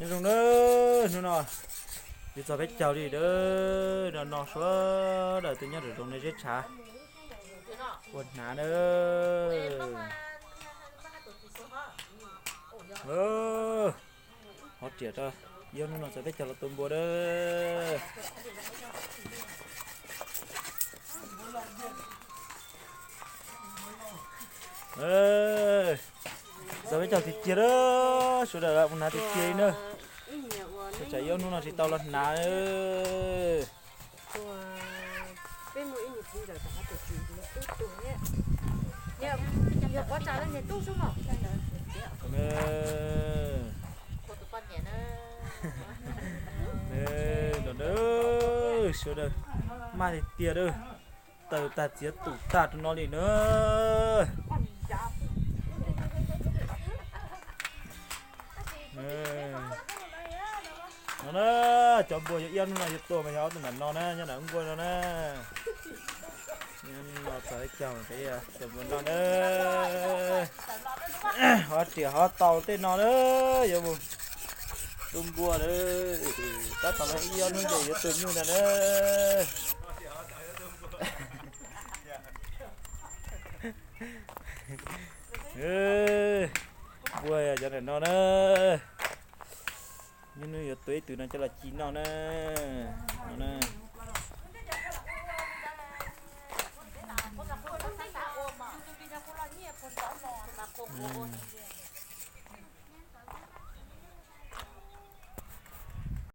Nyob zoo na, hnub no yus txog peb caug li na, no no sawv daws tuaj nyob rau zoov nej zeb tshav ua hnav na. Hov riam rau, ib ob hnub no txog peb caug los tua npua na. Txog peb caug tiag tiag na, sawv daws ua hnav tiag tiag li na. Tsam ib ob hnub no tsis tau los hnav. Sawv daws maj tiag tiag na, taws tag txiav tus tag rau no li na. No na, cov npua yog ib ob hnub no yuav tua mas yog ob tug ntawm no na, nyob ntawm nkuaj no na. Nyob no txog ib caug peb cov npua no na. Hov riam hov tau tej no na, yuav mus tua npua na. Tab tom no ib ob hnub ces yuav tua nyuj ntag na. Npua yog cov ntawm no na. Nyuj hnub yuav tua ib tug no coj los ci noj na. No na.